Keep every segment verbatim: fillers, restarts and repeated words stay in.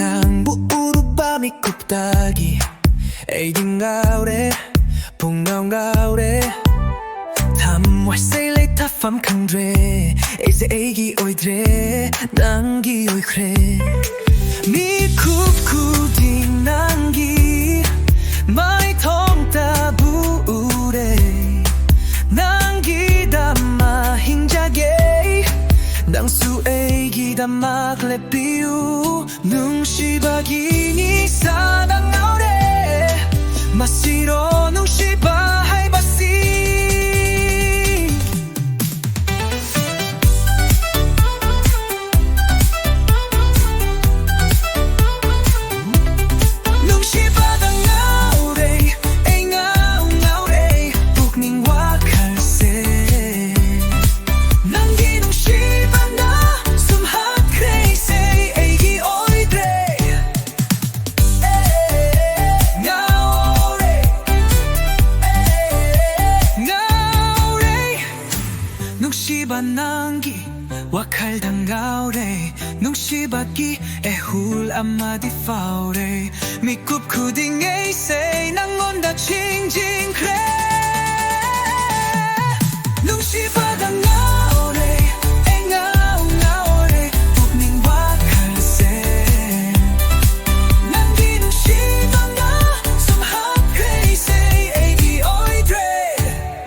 ꯅꯪꯕꯨ ꯎꯔꯨꯕ ꯃꯤꯀꯨꯞꯇꯒꯤ ꯑꯩꯗꯤ ꯉꯥꯎꯔꯦ, ꯄꯨꯡꯉꯥꯎ ꯉꯥꯎꯔꯦ꯫ ꯊꯃꯣꯏꯁꯦ ꯂꯩꯇꯥꯐꯝ ꯈꯪꯗ꯭ꯔꯦ, ꯑꯩꯁꯦ ꯑꯩꯒꯤ ꯑꯣꯏꯗ꯭ꯔꯦ, ꯅꯪꯒꯤ ꯑꯣꯏꯈ꯭ꯔꯦ꯫ ꯃꯤꯀꯨꯞ ꯈꯨꯗꯤꯡ ꯅꯪꯒꯤ ꯃꯥꯏꯊꯣꯡꯇꯕꯨ ꯎꯔꯦ, ꯅꯪꯒꯤꯗꯃꯛ ꯍꯤꯡꯖꯒꯦ, ꯅꯪꯁꯨ ꯑꯩꯒꯤꯗꯃꯛ ꯂꯦꯞꯄꯤꯌꯨ꯫ ꯅꯨꯡꯁꯤꯕꯒꯤ ꯅꯤꯁꯥꯗ ꯉꯥꯎꯔꯦ, ꯃꯁꯤꯔꯣ ꯅꯨꯡꯁꯤꯕ ꯍꯥꯏꯕꯁꯤ? ꯅꯨꯡꯁꯤꯕꯗ ꯉꯥꯎꯔꯦ, ꯑꯩ ꯉꯥꯎ ꯉꯥꯎꯔꯦ, ꯄꯨꯛꯅꯤꯡ ꯋꯥꯈꯜꯁꯦ꯫ ꯅꯪꯒꯤ ꯅꯨꯡꯁꯤꯕꯅ ꯁꯨꯝꯍꯠꯈ꯭ꯔꯦ, ꯏꯁꯩ ꯑꯩꯒꯤ ꯑꯣꯏꯗ꯭ꯔꯦ꯫ ꯉꯥꯎꯔꯦ, ꯉꯥꯎꯔꯦ, ꯅꯨꯡꯁꯤꯕ ꯅꯪꯒꯤ ꯋꯥꯈꯜꯗ ꯉꯥꯎꯔꯦ, ꯅꯨꯡꯁꯤꯕꯒꯤ ꯏꯍꯨꯜ ꯑꯃꯗꯤ ꯐꯥꯎꯔꯦ, ꯃꯤꯀꯨꯞ ꯈꯨꯗꯤꯡ ꯑꯩꯁꯦ ꯅꯪꯉꯣꯟꯗ ꯆꯤꯡꯁꯤꯟꯈ꯭ꯔꯦ꯫ ꯅꯨꯡꯁꯤꯕꯗ ꯉꯥꯎꯔꯦ, ꯑꯩ ꯉꯥꯎ ꯉꯥꯎꯔꯦ, ꯄꯨꯛꯅꯤꯡ ꯋꯥꯈꯜꯁꯦ꯫ ꯅꯪꯒꯤ ꯅꯨꯡꯁꯤꯕꯅ ꯁꯨꯝꯍꯠꯈ꯭ꯔꯦ, ꯏꯁꯩ ꯑꯩꯒꯤ ꯑꯣꯏꯗ꯭ꯔꯦ꯫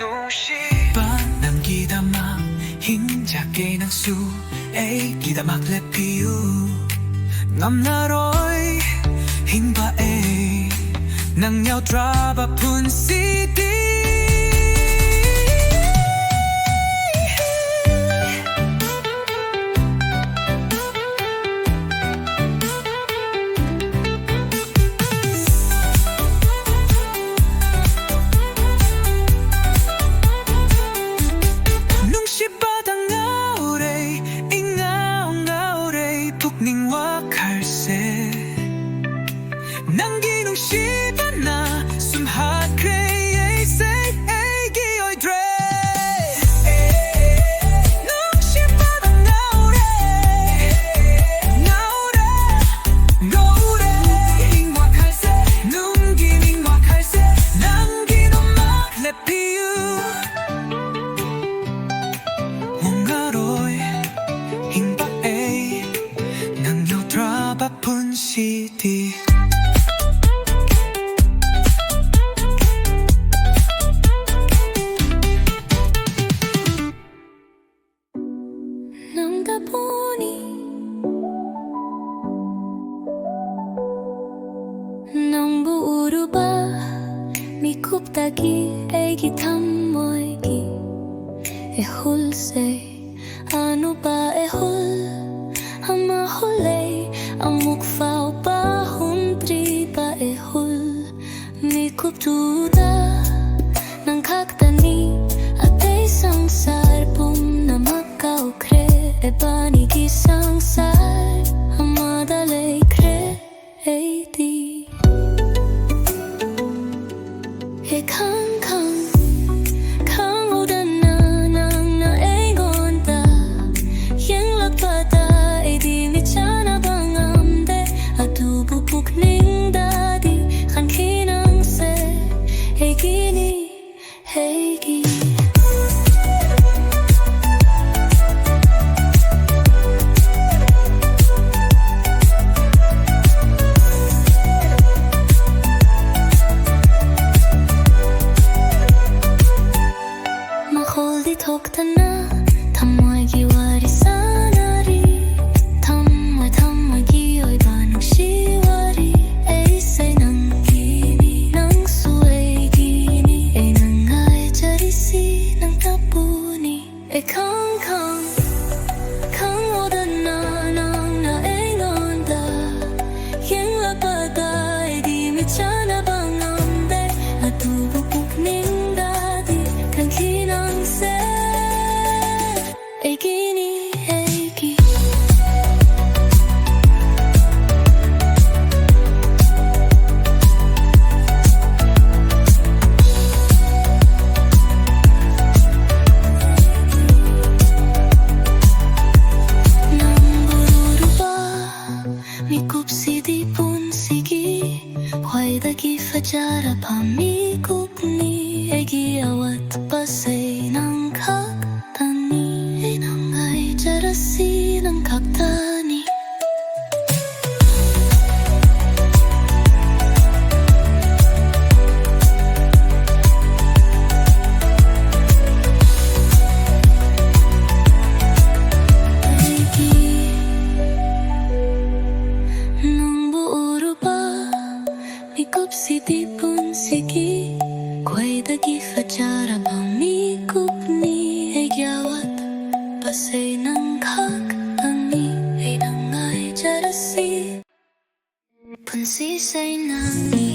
ꯅꯨꯡꯁꯤꯕ ꯅꯪꯒꯤꯗꯃꯛ ꯍꯤꯡꯖꯒꯦ, ꯅꯪꯁꯨ ꯑꯩꯒꯤꯗꯃꯛ ꯂꯦꯞꯄꯤꯌꯨ꯫ ꯉꯝꯂꯔꯣꯏ ꯍꯤꯡꯕ ꯑꯩ ꯅꯪ ꯌꯥꯎꯗ꯭ꯔꯕ ꯄꯨꯟꯁꯤꯗꯤ꯫ ꯅꯨꯡꯁꯤꯕꯗ ꯉꯥꯎꯔꯦ, ꯏꯉꯥꯎ ꯉꯥꯎꯔꯦ, ꯄꯨꯛꯅꯤꯡ ꯋꯥꯈꯜꯁꯦ꯫ ꯅꯪꯒꯤ ꯅꯨꯡꯁꯤꯕꯅ ꯁꯨꯝꯍꯠꯈ꯭ꯔꯦ, ꯑꯩꯁꯦ ꯅꯪꯗ ꯄꯣꯛꯅꯤ꯫ ꯅꯪꯕꯨ ꯎꯔꯨꯕ ꯃꯤꯀꯨꯞꯇꯒꯤ ꯑꯩꯒꯤ ꯊꯃꯣꯏꯒꯤ ꯏꯍꯨꯜꯁꯦ ꯑꯅꯧꯕ ꯏꯍꯨꯜ ꯑꯃ ꯍꯨꯜꯂꯦ꯫ ꯑꯃꯨꯛ ꯐꯥꯎꯕ ꯍꯨꯝꯗ꯭ꯔꯤꯕ ꯏꯍꯨꯜ ꯃꯤꯀꯨꯞꯇꯨꯗ ꯅꯪ ꯈꯛꯇꯅꯤ꯫ ꯑꯇꯩ ꯁꯪꯁꯥꯔ ꯄꯨꯝꯅꯃꯛ ꯀꯥꯎꯈ꯭ꯔꯦ꯫ ꯏꯕꯥꯅꯤꯒꯤ ꯁꯪꯁꯥꯔ ꯑꯃꯗ ꯂꯩꯈ꯭ꯔꯦ ꯑꯩꯗꯤ꯫ ꯍꯦ ꯈꯪ ꯈꯪ ꯈꯪꯍꯧꯗꯅ ꯅꯪꯅ ꯑꯩꯉꯣꯟꯗ ꯌꯦꯡꯂꯛꯄꯗ ꯑꯩꯗꯤ ꯃꯤꯠ ꯆꯥꯟꯅꯕ ꯉꯝꯗꯦ꯫ ꯑꯗꯨꯕꯨ ꯄꯨꯛꯅꯤꯡꯗꯗꯤ ꯈꯟꯈꯤ ꯅꯪꯁꯦ ꯑꯩꯒꯤꯅꯤ꯫ ꯑꯩꯒꯤ ꯃꯈꯣꯜꯗꯤ ꯊꯣꯛꯇꯅ ꯊꯃꯣꯏꯒꯤ ꯋꯥꯔꯤ ꯁꯥꯟꯅꯔꯤ꯫ ꯊꯃꯣꯏ ꯊꯃꯣꯏꯒꯤ ꯑꯣꯏꯕ ꯅꯨꯡꯁꯤ ꯋꯥꯔꯤ꯫ ꯑꯩꯁꯦ ꯅꯪꯒꯤꯅꯤ, ꯅꯪꯁꯨ ꯑꯩꯒꯤꯅꯤ꯫ ꯑꯩꯅ ꯉꯥꯏꯖꯔꯤꯁꯤ ꯅꯪꯇꯕꯨꯅꯤ꯫ ꯑꯩ ꯈꯪ ꯈꯪ ꯈꯪꯍꯧꯗꯅ ꯅꯪꯅ ꯑꯩꯉꯣꯟꯗ ꯌꯦꯡꯂꯛꯄꯗ ꯑꯩꯗꯤ ꯃꯤꯠ ꯆꯥꯟꯅꯕ ꯉꯝꯗꯦ꯫ ꯑꯗꯨꯕꯨ ꯄꯨꯛꯅꯤꯡꯗꯗꯤ ꯈꯟꯈꯤ ꯅꯪꯁꯦ ꯑꯩꯒꯤꯅꯤ, ꯑꯩꯒꯤ꯫ ꯅꯪꯕꯨ ꯎꯔꯨꯕ ꯃꯤꯀꯨꯞꯁꯤꯗꯤ ꯄꯨꯟꯁꯤꯒꯤ ꯈ꯭ꯋꯥꯏꯗꯒꯤ ꯐꯖꯔꯕ ꯃꯤꯀꯨꯞꯅꯤ꯫ ꯑꯩꯒꯤ ꯑꯋꯥꯠꯄꯁꯦ ꯅꯪ ꯈꯛꯇꯅꯤ꯫ ꯑꯩꯅ ꯉꯥꯏꯖꯔꯁꯤ ꯅꯪ ꯈꯛꯇꯅꯤ꯫ ꯈꯛꯇꯪꯅꯤ ꯑꯩꯅ ꯉꯥꯏꯖꯔꯁꯤ꯫ ꯄꯨꯟꯁꯤꯁꯦ ꯅꯪꯒꯤ